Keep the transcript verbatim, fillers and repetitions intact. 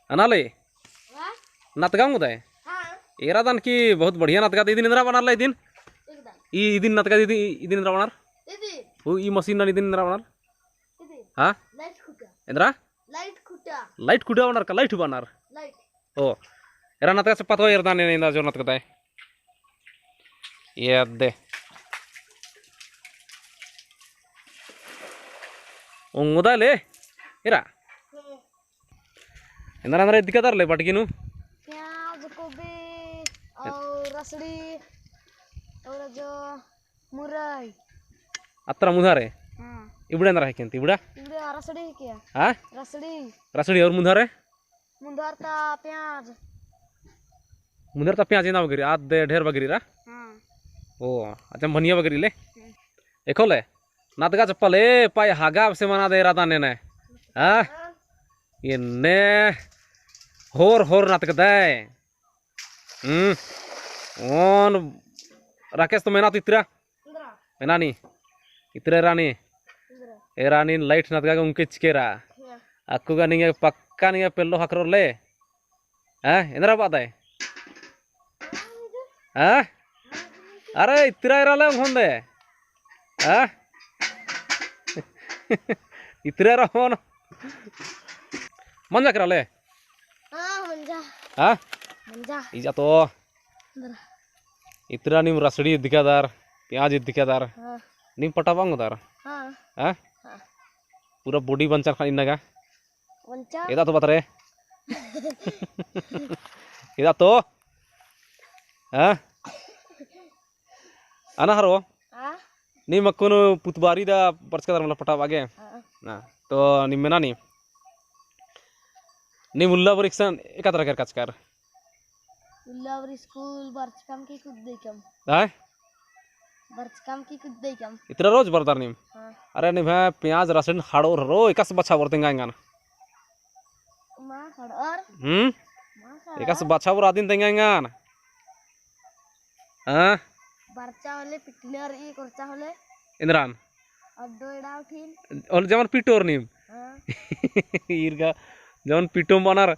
अनाले? हाँ? नतगा ओंगदय? हाँ। एरा दन की बहुत बढ़िया नतगा दे। इदिन एन्दरा बअनर ला इदिन? एकदम। ई इदिन नतगा दे, इदिन एन्दरा बअनर? इदिन। ओ ई मशीन नन इदिन एन्दरा बअनर? इदिन। हाँ? लाइट खुटा। एन्दरा? लाइट खुटा। लाइट खुटा बअनर का लाइट बअनर? लाइट। ओ। एरा नतगा चप्पा तो एरा दन एन्दा जो नतगदय। ये अद्दे। ओंगदय ले? एरा? हम्म। एन्दरा एन्दरा इद्दकदर ले बटगी नू? प्याज, कोबी और रसड़ी और जो मुरई। अत्रा मुधारे? हाँ। इबड़ा एन्दरा है केन्ती इबड़ा? इबड़ा रसड़ी है क्या? हाँ? रसड़ी। रसड़ी और मुधारे? मुधार ता प्याज। मुधार ता प्याज एन्दा बगरी, आद ढेर बगरी रा? हाँ। ओ, अच्छा, भनिया बगरी ले? हम्म। एखो ले? नतगा चप्पा ले, पाय हागा से मना दे रहा था ने ने। हाँ? ये ने होर होर नतगदय। हम्म। ओन राकेश तो मेना तो इतरा? एरा नी। इतरा एरा नी। एरा नी लाइट नतगा के उनके चिकेरा। अक्कु गा निंगे पक्का निंगे पेल्लो हकरो ले। हैं? एन्दरा बात है? हैं? अरे, इतरा एरा ले होंदे। हैं? इतरा एरा होन। मंजा केरा ले? हाँ, मंजा। हाँ? मंजा। इजा तो। एन्दरा। इतरा नीम रसड़ी इद्दकदर, प्याज इद्दकदर। हाँ। नीम पटाबआ ओंगदर। हाँ। हाँ? हाँ। पूरा body बंचर खाली नगा। बंचा। एदा तो बतरे। एदा तो। हाँ? अना हरो? हाँ? नीम अक्कुन पुतबारी दा बरचकदर मला पटाबआ गे? हाँ। ना। तो नीम मेना नी? नीम उल्ला बरिकसन एका तरह केरकचकर? उल्ला बरी स्कूल बरचकम की कुद्दइकम। आय? बरचकम की कुद्दइकम। इतरा रोज बरदर नीम? हाँ। अरे निम्है प्याज रसड़िन हड़ोर हरो, एकासे बछाबओर तेंगा एंगन। मा हड़ोर? हम्म? मा हड़ोर? एकासे बछाबओर अदिन तेंगा एंगन। हाँ? बरचा होले पिटनर ई कोरचा होले। एन्दरन? अड्डो एड़ा उठिन। होले जमन पिटोर नीम। हाँ। ईरगा जमन पिटोम बअनर।